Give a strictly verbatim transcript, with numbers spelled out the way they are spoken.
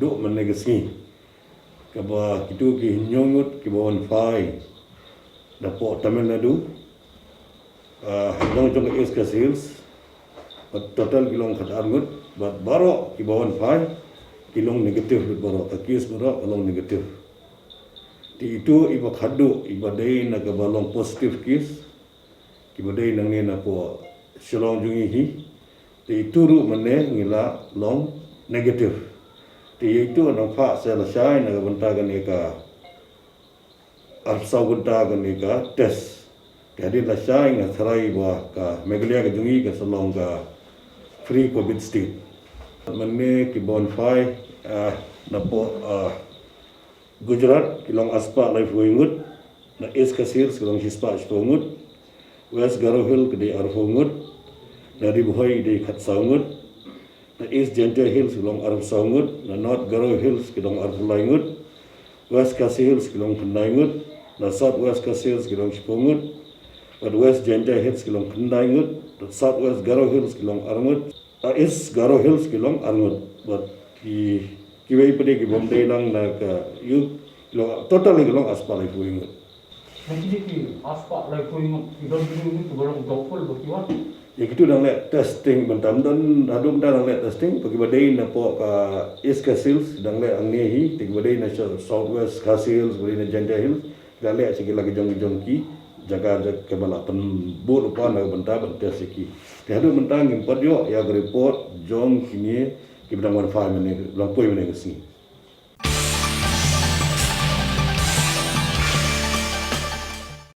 Duh mynne ka sngi kaba kito ki hynñiew ngut kiba wan phai napoh Tamil Nadu, ah, ha jong ka East Khasi Hills, bad total ki long khatar ngut, bad baroh kiba wan phai ki long negative lut baroh, ka case baroh ka long negative. Te ito iba khadduh iba dei na kaba long positive case, kiba dei nangne napoh Shillong jong ngi hi. Te ito ruh mynne ngi la long negative. Te ito nang phah sa lashai na ka bynta kane ka arphew saw kynta kane ka test. Te hadien lashai nga tharai ba ka Meghalaya ka jong ngi ka sa long ka free covid state. Mynne kiba wan phai, ah, napoh, ah, Gujarat ki long arspah laiphew ngut, na East Khasi Hills ki long shispah shiphew ngut, West Garo Hills ki dei arphew ngut, na Ri Bhoi ki dei khatsaw ngut, na East Jaintia Hills ki long arphew saw ngut, na North Garo Hills ki long arphew lai ngut, West Khasi Hills ki long khyndai ngut, na South West Khasi Hills ki long shiphew ngut, bad West Jaintia Hills ki long khyndai ngut, na South West Garo Hills ki long ar ngut, na East Garo Hills ki long ar ngut, bad ki, kiwei pat de ki bym dei lang na ka, ïoh, ki long, total ki long arspah laiphew ngut. Na kine ki arspah laiphew ngut, ki don kine ki ba long doubtful ba ki wan. Ïa kito dang leh testing mynta, don haduh mynta dang leh testing, ba kiba dei napoh ka East Khasi Hills dang leh hangne hi, te kiba dei na South West Khasi Hills, ba dei na Jaintia Hills, ki la leh sha ki la ki jong ki jong ki jaka, jaka kiba la pynbud lypa na ka bynta ban test ïa ki. Te haduh mynta ngim pat ïoh ïa ka report jong kine kiba dang wan phai mynne, dang poi mynne ka sngi.